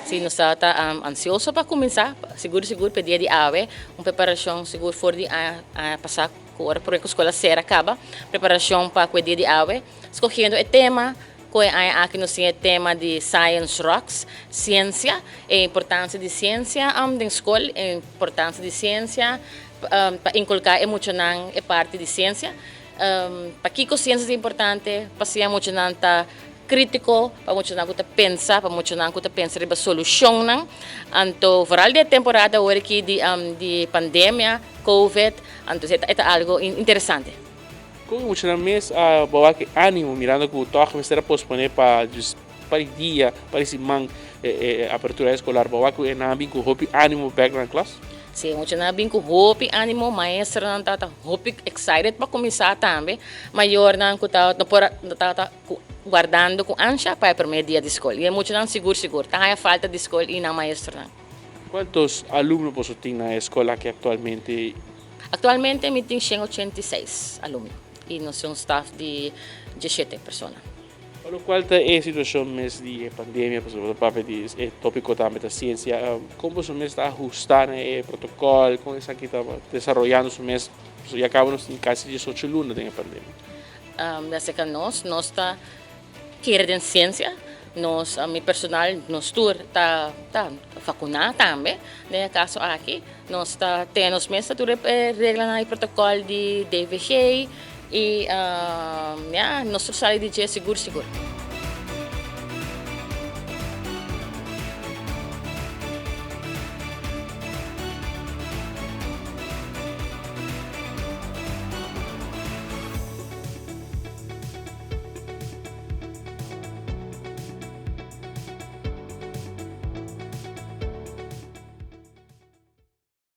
Si, nos ta ansioso pa cuminsa, sigur sigur pa e dia di awe, un preparacion sigur for di aña pasa cu ora prome cu scola cera caba, preparacion pa cu e dia di awe, scogiendo e tema cu e aña aki nos tin e tema di Science Rocks, ciencia, e importancia di ciencia den scol, e importancia di ciencia pa inculca e muchanan e parti di ciencia. Pakico ciencia ta importante? Pasobra muchanan ta critico, pa muchanan cu ta pensa, pa muchanan cu ta pensa riba solucionnan. Anto vooral di e temporada awor aki di pandemia, Covid, anto e ta algo interesante. Con e muchanan mes a bawa cu animo mirando cu toch mester a pospone pa djis pa di dia, pa di siman e apertura escolar, bawa cu e nan a bin cu hopi animo bek na klas? Si, e muchanan a bin cu hopi animo, maestronan tabata hopi excited pa cuminsa tambe, mayornan cu ta no por a tabata guardando cu ansha pa e prome dia di scol y e muchanan sigur sigur ta haya falta di scol y nan maestronan. Cuantos alumno boso tin na e scol aki actualmente? Actualmente mi tin 186 alumno y nos tin un staff di 17 persona. Pa locual ta e situacion mes di e pandemia, pasobra bo ta papia di e topico tambe ta ciencia, con boso mes ta ahusta na e protocol, con esaki ta desaroyando su mes, pasobra ya caba nos tin casi 18 luna den e pandemia. Acerca nos, nos ta kere den ciencia, nos, mi personal, nos tur ta ta vacuna tambe, den e caso aki, nos ta tene nos mes na tur e reglanan y protocol di DVG y ya, nos tur sali di dje sigur sigur.